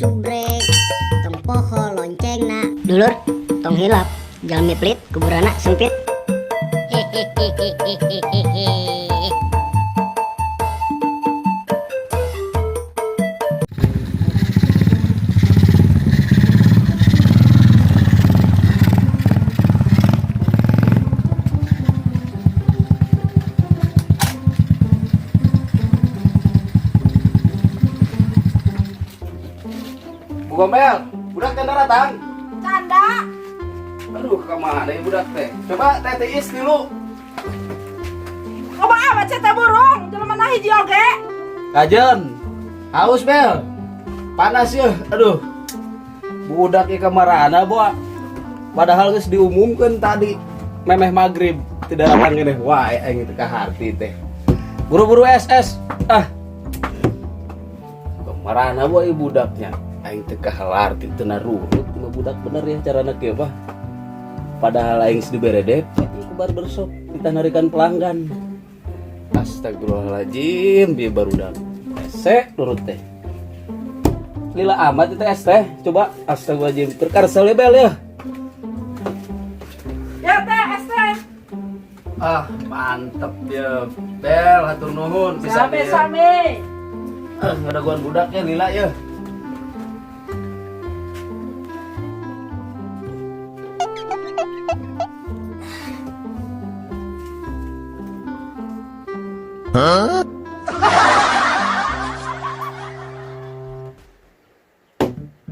Subrek, tong poho loncengna. Dulur, tong hilap, jalmi pelit kuburanna sempit. Hehehehehehe. Bu Gombel, budak teh datang. Canda. Aduh, kemana ya budak teh? Coba teh tiis dulu. Loba amat sia teh burung, jelema na hiji oge. Kajen, haus Bel. Panas ya, aduh. Budak ya kamarana, Boa. Padahal geus diumumkan tadi memeh maghrib tidak datang gini. Wah, aing itu kaharti teh. Buru-buru SS. Ah. Kamarana boa ieu budaknya. Aing teu kahalarti teu narurut mah budak bener ya carana kieu mah. Padahal aing geus dibere DP ku barbershop ditanarikan pelanggan. Astagfirullahaladzim, bieu barudak. Hese nurut teh. Lila amat itu es teh. Coba astagfirullahaladzim, terkarsel ya Bel ya. Ya teh, es teh. Ah, mantep ya. Bel, hatur nuhun bisa Sami-sami. Ah, ngadaguan budaknya lila ya.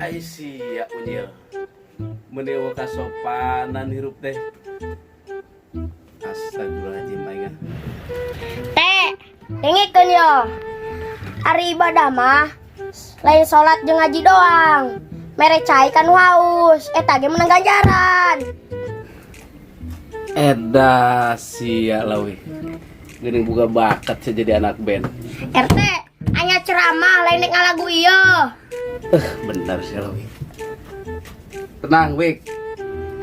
Ai sia unyil. Meni kasopanan hirup teh. Astagfirullahaladzim aing ah. Teh, dengekeun yo. Ari ibadah mah lain salat jeung ngaji doang. Mere cai kan haus, eta ge menang ganjaran. Eda sia lawi. Geuning boga bakat sia jadi anak band. RT, hanya ceramah lain nek ngalagu ieu. Bener sih lawi. Tenang, Wik.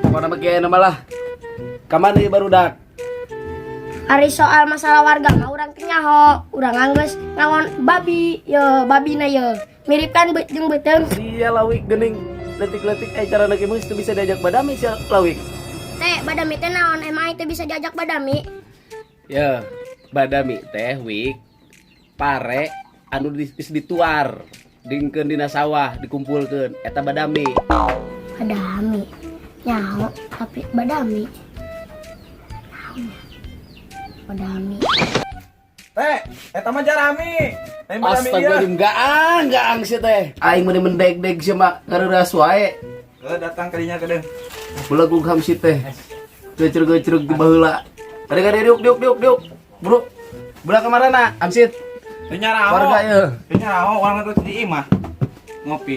Pokoknya mah kieu malah. Kamana ieu barudak? Ari soal masalah warga mah urang teu nyaho, urang anggeus ngangon babi, yo babina yo. Mirip kan jeung beuteung. Sia lawik geuning letik-letik carana kieu mah teu bisa diajak badami sia lawik. Teh, badami teh naon? Emang aing teh bisa diajak badami? Ya, badami teh Wik pare anu geus dituar dingkeun dina sawah dikumpulkeun eta badami. Badami. Nyaho, tapi badami. Naon ya? Badami. Teh, eta mah jarami. Lain badami ieu. Astagfirullahaladzim, gaang, gaang sih teh. Aing meni mendeg-deg sih mak, ngareuras wae. Heuh, datang kadinya kedeung. Belegug ham si teh. Gecrug-gecrug di baheula. Kade-kade diuk diuk diuk diuk. Bro, belah kamarana, Amsit. Teu nyaraho. Warga ye. Teu nyaraho urang teh di imah. Ngopi.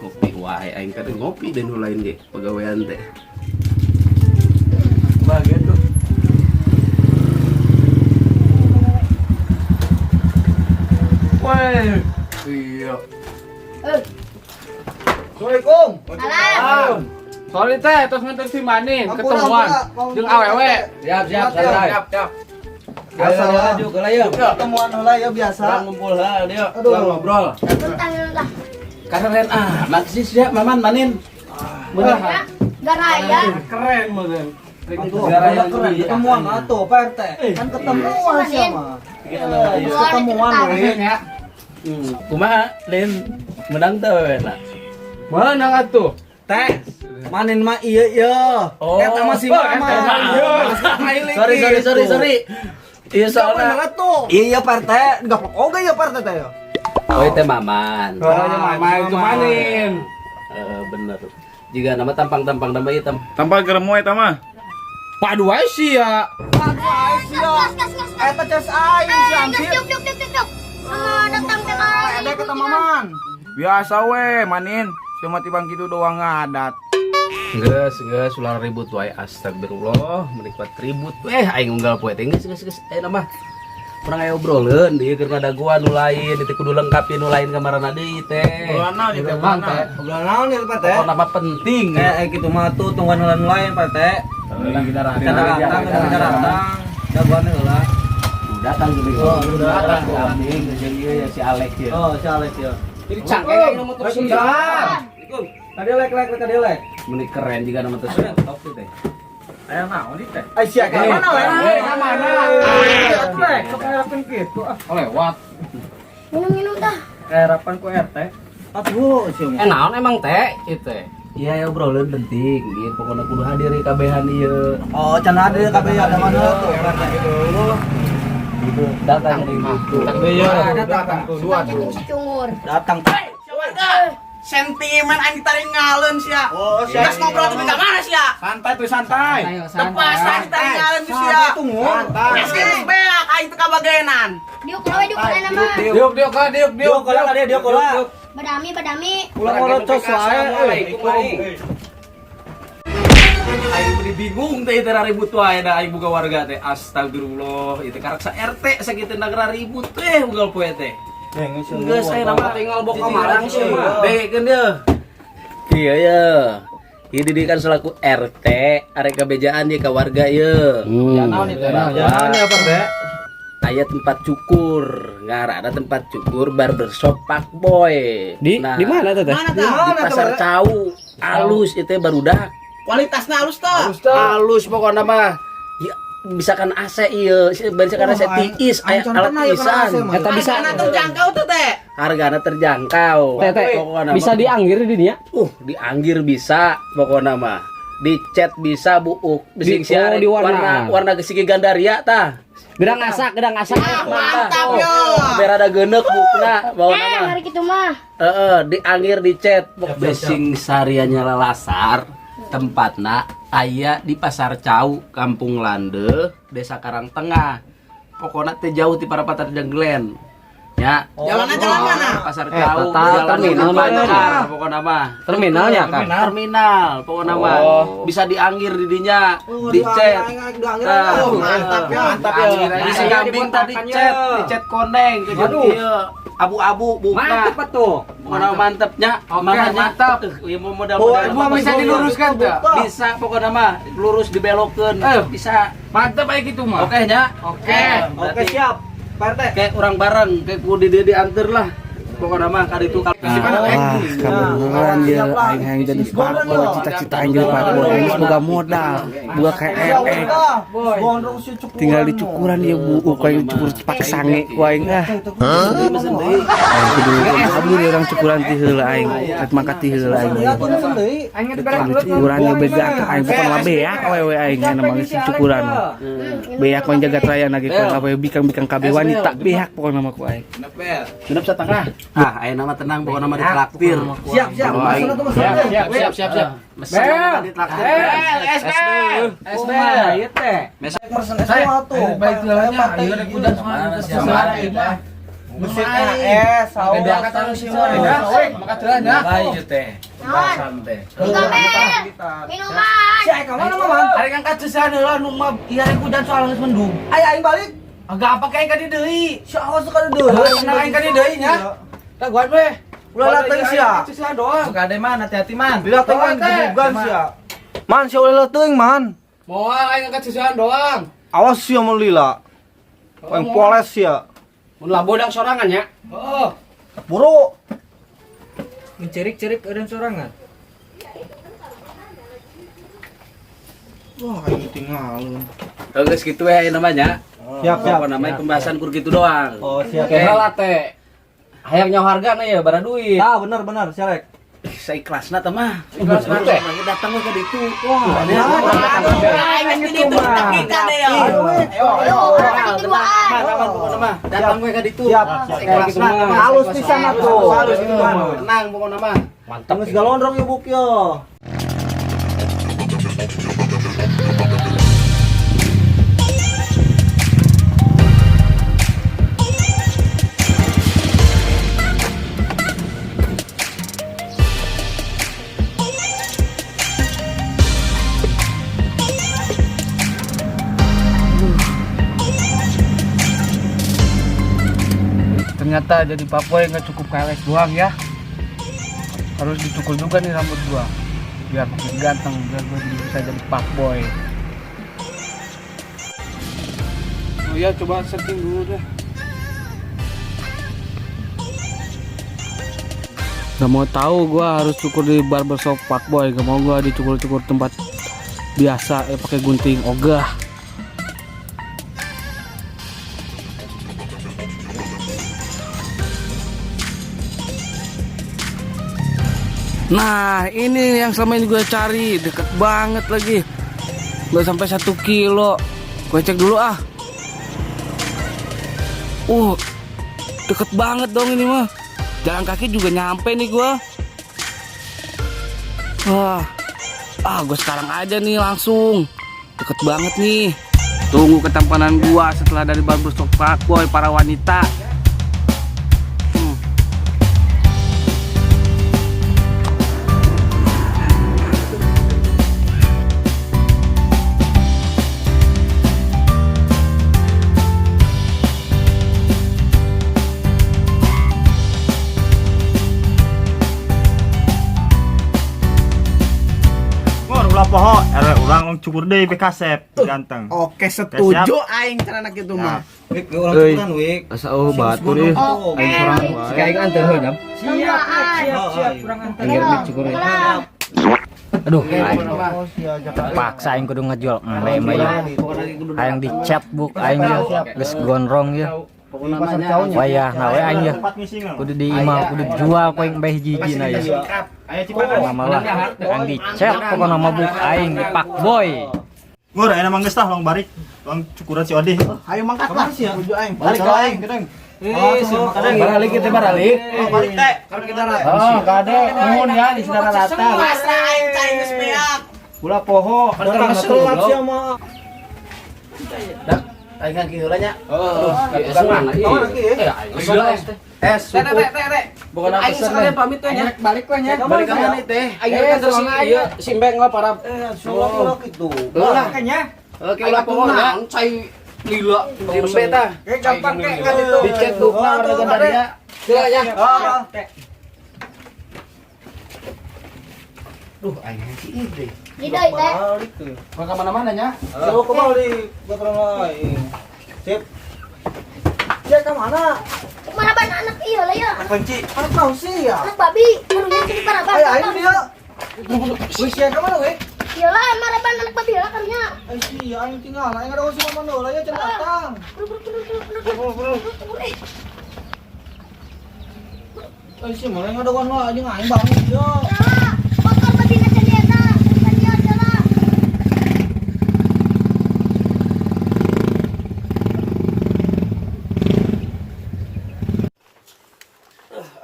Ngopi wae aing kade ngopi dan nu lain ge pagawean teh. Bahagia tuh. Woi. Iya. Eh, Assalamualaikum. salam. Sorry teh, terus nganter si Manin, ketemuan jeung awewe. Siap, siap, santai. Siap, siap. Biasa lah. Maju ke ya. Ketemuan heula ya biasa. Urang ngumpul heula dia, Aduh. urang ngobrol. Tentang lah. Keren ah, sih ya Maman Manin. Bener. Ya, garaya. Keren meureun. Aduh, Gara keren ketemuan atuh Pak RT. Kan ketemuan siapa? Iya. Ketemuan we. Ya. Kumaha, Lin? Menang teh wewe na. Menang atuh. Teh, manin mah iya iya. Oh. Eta mah si Oh, Mama. eta mah iya. Sorry, sorry, sorry, sorry. Iya Soalnya soalnya. tuh. Iya Pak RT, gaplok oge ya Pak RT teh. Oh, itu Maman. Oh, ya mama itu Manin. Eh, bener. Jika nama tampang-tampang nama ieu tam. Tampal geremo eta mah. Padu wae sia. Aduh, aing sia. Gas, gas, gas, gas. Eta ces aing si Eh, gas, Amsit. diuk, diuk, diuk, diuk, diuk. Sama datang ke Ada ke Maman. Biasa we manin. Cuma tibang kitu doang ngadat. Geus, geus ulah ribut wae astagfirullah, menikmat ribut weh aing unggal poe teh geus geus geus ayeuna mah. Urang aya obroleun ieu keur ngadaguan nu lain, itu kudu lengkap nu lain kamarana deui teh. Obrolan naon ieu teh, obrolan naon? Obrolan naon ieu Pak RT? Pokona mah penting. Eh, gitu mah tuh tungguan heula nu lain Pak RT. Kita Kita datang, kita datang. Jagoan heula. Datang gini. Oh, udah datang. Kambing jeung ieu ya si Alex ya. Oh, si Alex ya. Jadi cangkeng aing motor sih. Assalamualaikum. Tadi lek lek lek tadi lek. Meni keren juga nama teh top teh. Aya naon ieu teh? Ai sia ka mana lek? Ka mana? Atuh lek, sok ngarepkeun kitu ah. Oh, lewat. Minum-minum tah. Harapan ku RT. Atuh sia mah. Eh naon emang teh ieu teh? Iya ya obrolan penting, ieu pokoknya kudu hadir di kabehan ieu. Oh, can hadir kabeh ada mana tuh? Datang di gitu. Datang dua tuh. Si cungur. Datang. Sentimen aing ditarik ngaleun sia. Oh, sia. Geus ngobrol tapi ka mana sia? Santai tuh santai. Tepas aing ditarik ngaleun tuh sia. Tunggu. Geus geus beak aing teu kabagenan. Diuk we diuk kana mah. Diuk diuk ka diuk Diuk kola ka dia, diuk kola. Badami badami. Ulah ngorocos wae. Aing beri bingung teh teh ribut wae da aing boga warga teh. Astagfirullah, ieu teh karak sa RT sakitu nagara ribut teh unggal poe teh. Geus aya nama tinggal boka marang sih mah. Dengekeun deui. Iya ya. Ieu didikan selaku RT arek kabejaan ye ka warga ye. Ya naon ieu teh? Jangan ya, Pak Teh. Aya tempat cukur, ngaranna tempat cukur barbershop Pak Boy. Di di mana tuh teh? Di Di mana tuh? Pasar Cau. Alus itu barudak. Kualitasna halus teh. Alus pokoknya mah. Ya, bisa kan AC ieu, bisa kan AC tiis, aya alat tiisan. Eta bisa Hargana terjangkau tuh teh. Hargana terjangkau. Teh teh Pokokna bisa mah. dianggir di dinya? Dianggir bisa pokokna mah. Dicet bisa buuk, Di- bising siare oh, diwarnaan. warna warna gesigi gandaria tah. Gedang asak, gedang asak. Mantap yo. Biar ada genek bukna bawa Eh, nama. hari kitu mah. Heeh, dianggir dicet. Besing sarianya Lalasar, tempatna aya di Pasar Cau, Kampung Lande, Desa Karangtengah. Pokoknya teh jauh ti parapatan Jenglen. Ya. Jalanna jalan mana? Pasar Cau, tata jalan terminal Lancar, mana? pokoknya mah. Terminalnya kan? Terminal, pokoknya mah. Bisa dianggir di dinya, dicet. Nah, Oh, mantap ya. Mantap ya. Di si kambing tadi cet, dicet koneng, Aduh. ieu abu-abu buka. Mantep tuh. Pokoknya mantepnya, Oke, makanya mantap. Ieu mau modal-modal. Gua bisa diluruskan tuh. Bisa pokoknya mah lurus dibelokeun. Bisa. Mantep aja gitu mah. Oke nya. Oke. Oke, siap. Pak RT. Kayak orang bareng, kayak kudu di diantar lah. Pokoknya mah kali itu kalau Wah, kebeneran dia aing hayang jadi fuckboy, cita-cita aing jadi fuckboy. Aing geus boga modal, boga KLX. Gondrong si cukuran. Tinggal dicukuran dia buuk aing cukur pakai sange ku aing ah. Aing kudu kabur orang cukuran ti heula aing, rek mangkat ti heula aing. Kudu cukuran ya beda ka aing pokona mah beak awewe aing nya mah geus cukuran. Beak mah jagat raya na ge ku awewe bikang-bikang kabeh wanita beak pokona mah ku aing. Genep setengah. Ah, aya nama tenang pokoknya mah ditraktir. Siap, siap. Masalah tuh masalah. Siap, siap, siap, siap. Mesen nama ditraktir. S B. S B. Ieu teh. Mesen es semua tuh. Baik jalannya, Pak RT. ayo rek udah Mesin es, saus. Maka jalan ya. Baik teh. Naon? Minuman. Minuman. Si aing ka mana mah, Man? Arek angkat seusehan heula nu mah ieu arek hujan soal geus mendung. Ay aing balik. Agak apa kayak ka di deui? Si awas ka di deui. Tenang aing ka di deui nya. Daguan we. Ulah lateng sia. Seusehan doang. Kade man, hati-hati man. Lila teuing gebugan sia. Man sia ulah teuing man. Moal aing angkat seusehan doang. Awas sia mun lila. Aing poles sia. Mun lah bodang sorangan ya. Heeh. Buru. Mencerik-cerik eureun sorangan. Wah, aing tinggalun. Geus kitu we aya namanya. Siap, siap. Pokoknya namanya pembahasan kur gitu doang. Oh, siap. Oke lah teh. Hayang nyawa harga na ya bara duit. Ah, bener bener, sia rek. Saikhlasna teh mah. Ikhlasna teh. Datang we ka ditu. Wah, Aing geus di ditu tepikan deh yo. Ayo, urang ka duaan. Kapan pokoknya mah datang we ka ditu. Siap. Saikhlasna teh mah. Halus pisan atuh. Halus gitu mah. Tenang pokoknya mah. Mantap. Geus galondrong ieu buk yo. Ternyata jadi Papua nggak cukup KLX doang ya. Harus dicukur juga nih rambut gua. Biar makin ganteng, biar gua jadi bisa jadi fuckboy. Oh iya, coba setting dulu deh. Gak mau tahu, gua harus cukur di barbershop Pak Boy. Gak mau gua dicukur-cukur tempat biasa, pakai gunting ogah. Nah, ini yang selama ini gue cari, deket banget lagi. Gak sampai 1 kilo. Gue cek dulu ah. Deket banget dong ini mah. Jalan kaki juga nyampe nih gue. Wah, gue sekarang aja nih langsung. Deket banget nih. Tunggu ketampanan gua setelah dari barbershop Pak Boy para wanita. Ngor ulah poho, RW urang cukur deui be kasep, ganteng. Oke, setuju aing cenah kitu mah. Wik, urang cukuran, Wik. Asa oh batur ieu. Aing sorang wae. Aing anter heula, Dam. Siap, siap, siap, urang anter. Aing rek dicukur ya. Aduh, aing paksa aing kudu ngajual embe mah ya. Hayang dicap buk aing ya, geus gondrong ya. Wayah na we aing ya. Kudu di imah, kudu jual ku aing embe hiji-hiji na ya. Pokona mah lah, hayang dicap pokona mah buk aing di Pak Boy. Ngor ayeuna mah geus tah long barik, long cukuran si Odih. Hayu mangkat lah. Setuju aing. Balik ka aing, kadang. Eh, baralik kita baralik. Balik teh. Oh, kade, nuhun ya di saudara datang. Pasrah aing cai geus beak. Ulah poho, kan Datang geus telat sia mah. Dak, aing ngangki heula nya. Oh, ieu. Es, Teh, teh, teh, teh. Bukan apa Aing sekalian pamit teh nya. Balik we nya. Balik ka mana teh? Aing kan si ieu si Mbeng lah para Sulok itu. Ulah. Kayaknya. Oke, ulah poho nya. Cai lila. Si Embe tah. Kayak gampang kayak kan itu. Dicet bukna warna gandaria. Sila ya. Oh, Duh, aing si ide. Di deui teh. balik tuh. Bukan ka mana-mana nya. Coba kembali buat orang lain. Sip. Ya ke mana? Mana ban anak ieu lah ya. Kunci. Anak tahu sih ya. Anak babi, karunya jadi paraban. Ayo, ayo dia. Wih, sia ke mana, weh? Ieu lah maraban anak babi lah karunya. Ayo sih, aing tinggal. Aing ada si mama lah ya cenah datang. Buru buru buru buru buru. Buru eh. Ayo sih, mana yang ada wan lah anjing aing bangun dia. Salah. Motor babi na can eta. Can dia salah.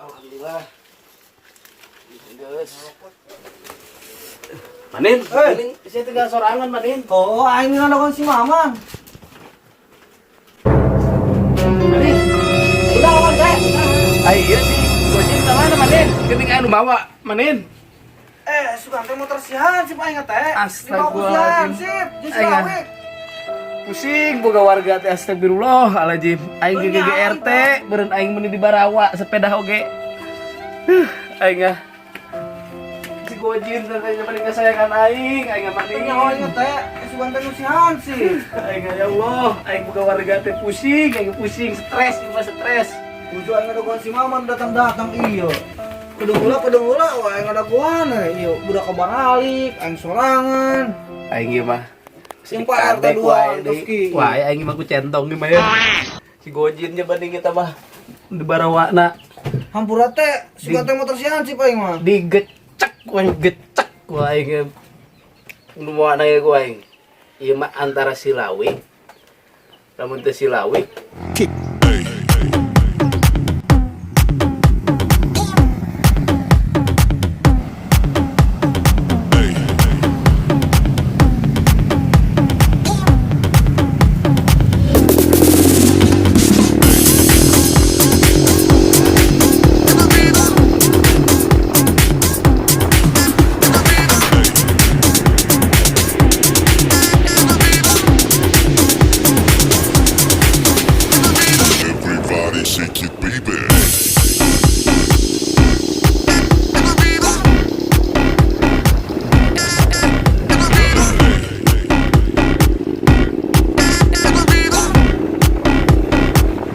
Alhamdulillah. Geus. Manin, manin, saya tinggal sorangan manin. Oh, aing ada wan si mama. Manin. Udah wan teh. Ai iya sih, gojek ka mana manin? Geuning anu bawa manin. Eh, sugan teh motor sihan sip aing teh. Astagfirullahaladzim. Sip, jeung si Aing ah. Lawik. Pusing boga warga teh astagfirullahaladzim. Aing ge GGRT, beureun aing meuni di Barawa sepeda oge. Huh, aing ah. Si Gojin teh mending kasayangan aing, aing mah manin. Nyaho aing teh, sugan teh nu sihan sih. Aing ya Allah, aing boga warga teh pusing, aing pusing, stres, ieu mah stres. Tujuh aing ada si mama datang-datang iya. Kedung ulah, wah aing ada guan iya budak kebalik, aing sorangan. Aing ieu mah. Yang Pak RT dua, Rifki. Wah, aing mah ku centong ieu mah ya. Si Gojin nya banding kita mah di Barawana Hampura teh, sugan teh motor sihan sih aing mah. Digecek ku aing, gecek ku aing. Nu moal na ku aing. Ieu mah antara si Lawi. Lamun teu si Lawi, Everybody shake it, baby.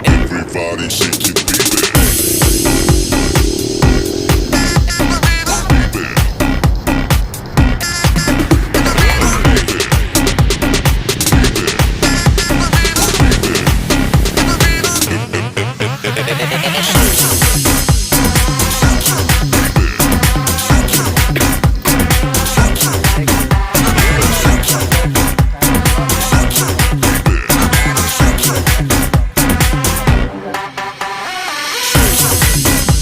Everybody shake it, baby. Shake.